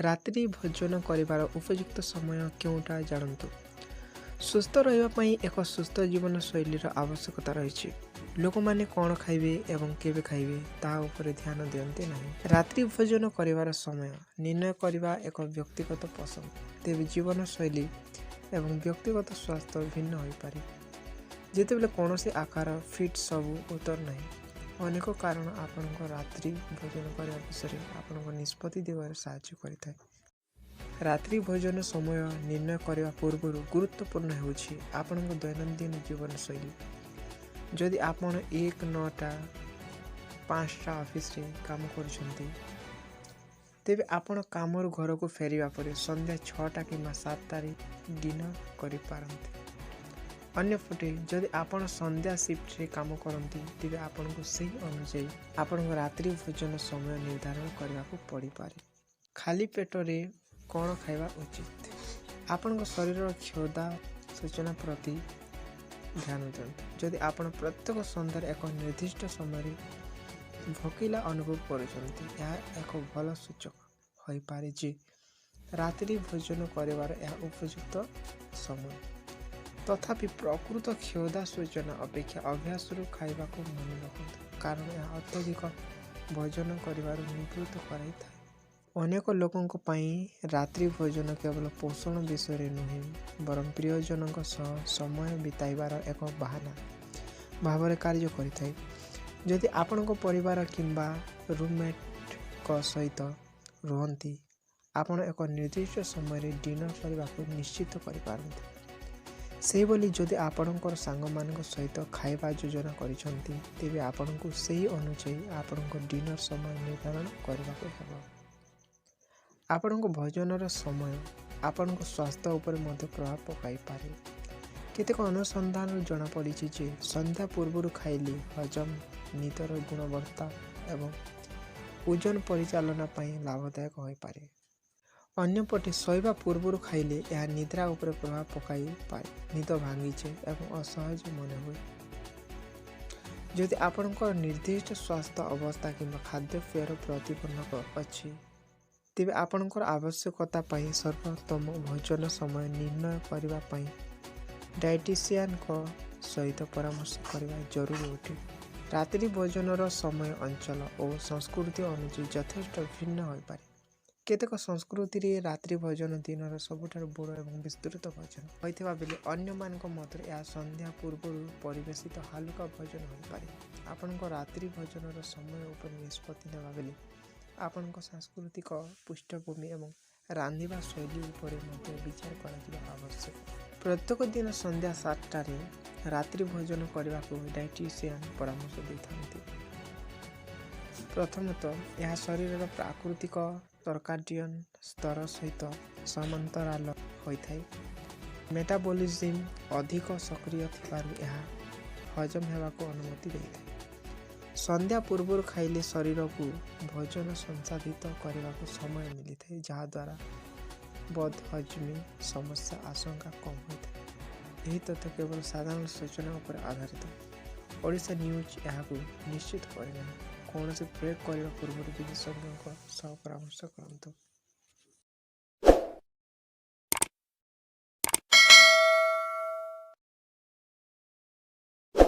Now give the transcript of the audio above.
ରାତ୍ରି ଭୋଜନ କରିବାର ଉପଯୁକ୍ତ ସମୟ କେଉଁଟା ଜାଣନ୍ତୁ। ସୁସ୍ଥ ରହିବା ପାଇଁ ଏକ ସୁସ୍ଥ ଜୀବନଶୈଳୀର ଆବଶ୍ୟକତା ରହିଛି। ଲୋକମାନେ କ'ଣ ଖାଇବେ ଏବଂ କେବେ ଖାଇବେ ତାହା ଉପରେ ଧ୍ୟାନ ଦିଅନ୍ତି ନାହିଁ। ରାତ୍ରି ଭୋଜନ କରିବାର ସମୟ ନିର୍ଣ୍ଣୟ କରିବା ଏକ ବ୍ୟକ୍ତିଗତ ପସନ୍ଦ, ତେବେ ଜୀବନଶୈଳୀ ଏବଂ ବ୍ୟକ୍ତିଗତ ସ୍ୱାସ୍ଥ୍ୟ ଭିନ୍ନ ହୋଇପାରେ। ଯେତେବେଳେ କୌଣସି ଆକାର ଫିଟ୍ ସବୁ ଉତ୍ତର ନାହିଁ। ଅନେକ କାରଣ ଆପଣଙ୍କ ରାତ୍ରି ଭୋଜନ କରିବା ବିଷୟରେ ଆପଣଙ୍କ ନିଷ୍ପତ୍ତି ଦେବାରେ ସାହାଯ୍ୟ କରିଥାଏ। ରାତ୍ରି ଭୋଜନ ସମୟ ନିର୍ଣ୍ଣୟ କରିବା ପୂର୍ବରୁ ଗୁରୁତ୍ୱପୂର୍ଣ୍ଣ ହେଉଛି ଆପଣଙ୍କ ଦୈନନ୍ଦିନ ଜୀବନଶୈଳୀ। ଯଦି ଆପଣ 1 9ଟା 5ଟା ଅଫିସରେ କାମ କରୁଛନ୍ତି, ତେବେ ଆପଣ କାମରୁ ଘରକୁ ଫେରିବା ପରେ ସନ୍ଧ୍ୟା 6ଟା କିମ୍ବା 7ଟାରେ ଡିନର୍ କରିପାରନ୍ତି। ଅନ୍ୟପଟେ, ଯଦି ଆପଣ ସନ୍ଧ୍ୟା ସିଫ୍ଟରେ କାମ କରନ୍ତି, ତେବେ ଆପଣଙ୍କୁ ସେହି ଅନୁଯାୟୀ ଆପଣଙ୍କ ରାତ୍ରି ଭୋଜନ ସମୟ ନିର୍ଦ୍ଧାରଣ କରିବାକୁ ପଡ଼ିପାରେ। ଖାଲି ପେଟରେ କ'ଣ ଖାଇବା ଉଚିତ? ଆପଣଙ୍କ ଶରୀରର କ୍ଷୁଧା ସୂଚନା ପ୍ରତି ଧ୍ୟାନ ଦିଅନ୍ତୁ। ଯଦି ଆପଣ ପ୍ରତ୍ୟେକ ସନ୍ଧ୍ୟାରେ ଏକ ନିର୍ଦ୍ଦିଷ୍ଟ ସମୟରେ ଭୋକିଲା ଅନୁଭବ କରୁଛନ୍ତି, ଏହା ଏକ ଭଲ ସୂଚକ ହୋଇପାରେ ଯେ ରାତ୍ରି ଭୋଜନ କରିବାର ଏହା ଉପଯୁକ୍ତ ସମୟ। ତଥାପି, ପ୍ରକୃତ କ୍ଷୁଧା ସୂଚନା ଅପେକ୍ଷା ଅଭ୍ୟାସରୁ ଖାଇବାକୁ ମନେ ରଖନ୍ତୁ, କାରଣ ଏହା ଅତ୍ୟଧିକ ଭୋଜନ କରିବାରୁ ନିବୃତ୍ତ କରାଇଥାଏ। ଅନେକ ଲୋକଙ୍କ ପାଇଁ ରାତ୍ରି ଭୋଜନ କେବଳ ପୋଷଣ ବିଷୟରେ ନୁହେଁ, ବରଂ ପ୍ରିୟଜନଙ୍କ ସହ ସମୟ ବିତାଇବାର ଏକ ବାହାନା ଭାବରେ କାର୍ଯ୍ୟ କରିଥାଏ। ଯଦି ଆପଣଙ୍କ ପରିବାର କିମ୍ବା ରୁମମେଟ୍ଙ୍କ ସହିତ ରୁହନ୍ତି, ଆପଣ ଏକ ନିର୍ଦ୍ଦିଷ୍ଟ ସମୟରେ ଡିନର୍ କରିବାକୁ ନିଶ୍ଚିତ କରିପାରନ୍ତି। ସେହିଭଳି, ଯଦି ଆପଣଙ୍କର ସାଙ୍ଗମାନଙ୍କ ସହିତ ଖାଇବା ଯୋଜନା କରିଛନ୍ତି, ତେବେ ଆପଣଙ୍କୁ ସେହି ଅନୁଯାୟୀ ଆପଣଙ୍କ ଡିନର୍ ସମୟ ନିର୍ଦ୍ଧାରଣ କରିବାକୁ ହେବ। ଆପଣଙ୍କ ଭୋଜନର ସମୟ ଆପଣଙ୍କ ସ୍ୱାସ୍ଥ୍ୟ ଉପରେ ମଧ୍ୟ ପ୍ରଭାବ ପକାଇପାରେ। କେତେକ ଅନୁସନ୍ଧାନରୁ ଜଣାପଡ଼ିଛି ଯେ ସନ୍ଧ୍ୟା ପୂର୍ବରୁ ଖାଇଲେ ହଜମ, ନିଦର ଗୁଣବତ୍ତା ଏବଂ ଓଜନ ପରିଚାଳନା ପାଇଁ ଲାଭଦାୟକ ହୋଇପାରେ। ଅନ୍ୟପଟେ, ଶୋଇବା ପୂର୍ବରୁ ଖାଇଲେ ଏହା ନିଦ୍ରା ଉପରେ ପ୍ରଭାବ ପକାଇପାରେ, ନିଦ ଭାଙ୍ଗିଯାଏ ଏବଂ ଅସହଜ ମନେ ହୁଏ। ଯଦି ଆପଣଙ୍କର ନିର୍ଦ୍ଦିଷ୍ଟ ସ୍ୱାସ୍ଥ୍ୟ ଅବସ୍ଥା କିମ୍ବା ଖାଦ୍ୟପେୟର ପ୍ରତିବନ୍ଧକ ଅଛି, ତେବେ ଆପଣଙ୍କର ଆବଶ୍ୟକତା ପାଇଁ ସର୍ବୋତ୍ତମ ଭୋଜନ ସମୟ ନିର୍ଣ୍ଣୟ କରିବା ପାଇଁ ଡାଏଟିସିଆନଙ୍କ ସହିତ ପରାମର୍ଶ କରିବା ଜରୁରୀ ଅଟେ। ରାତ୍ରି ଭୋଜନର ସମୟ ଅଞ୍ଚଳ ଓ ସଂସ୍କୃତି ଅନୁଯାୟୀ ଯଥେଷ୍ଟ ଭିନ୍ନ ହୋଇପାରେ। କେତେକ ସଂସ୍କୃତିରେ ରାତ୍ରି ଭୋଜନ ଦିନର ସବୁଠାରୁ ବଡ଼ ଏବଂ ବିସ୍ତୃତ ଭୋଜନ ହୋଇଥିବା ବେଳେ, ଅନ୍ୟମାନଙ୍କ ମଧ୍ୟରେ ଏହା ସନ୍ଧ୍ୟା ପୂର୍ବରୁ ପରିବେଷିତ ହାଲୁକା ଭୋଜନ ହୋଇପାରେ। ଆପଣଙ୍କ ରାତ୍ରି ଭୋଜନର ସମୟ ଉପରେ ନିଷ୍ପତ୍ତି ନେବାବେଳେ ଆପଣଙ୍କ ସାଂସ୍କୃତିକ ପୃଷ୍ଠଭୂମି ଏବଂ ରାନ୍ଧିବା ଶୈଳୀ ଉପରେ ମଧ୍ୟ ବିଚାର କରାଯିବା ଆବଶ୍ୟକ। ପ୍ରତ୍ୟେକ ଦିନ ସନ୍ଧ୍ୟା 7ଟାରେ ରାତ୍ରି ଭୋଜନ କରିବାକୁ ଡାଏଟିସିଆନ୍ ପରାମର୍ଶ ଦେଇଥାନ୍ତି। ପ୍ରଥମତଃ, ଏହା ଶରୀରର ପ୍ରାକୃତିକ ସର୍କାଡିଆନ୍ ସ୍ତର ସହିତ ସମାନ୍ତରାଳ ହୋଇଥାଏ। ମେଟାବୋଲିଜିମ୍ ଅଧିକ ସକ୍ରିୟ ଥିବାରୁ ଏହା ହଜମ ହେବାକୁ ଅନୁମତି ଦେଇଥାଏ। ସନ୍ଧ୍ୟା ପୂର୍ବରୁ ଖାଇଲେ ଶରୀରକୁ ଭୋଜନ ସଂସାଧିତ କରିବାକୁ ସମୟ ମିଳିଥାଏ, ଯାହାଦ୍ୱାରା ବଦହଜମି ସମସ୍ୟା ଆଶଙ୍କା କମ୍ ହୋଇଥାଏ। ଏହି ତଥ୍ୟ କେବଳ ସାଧାରଣ ସୂଚନା ଉପରେ ଆଧାରିତ। ଓଡ଼ିଶା ନ୍ୟୁଜ୍ ଏହାକୁ ନିଶ୍ଚିତ କରିନାହିଁ। କୌଣସି ପ୍ରୟୋଗ କରିବା ପୂର୍ବରୁ ବିଶେଷଜ୍ଞଙ୍କ ସହ ପରାମର୍ଶ କରନ୍ତୁ।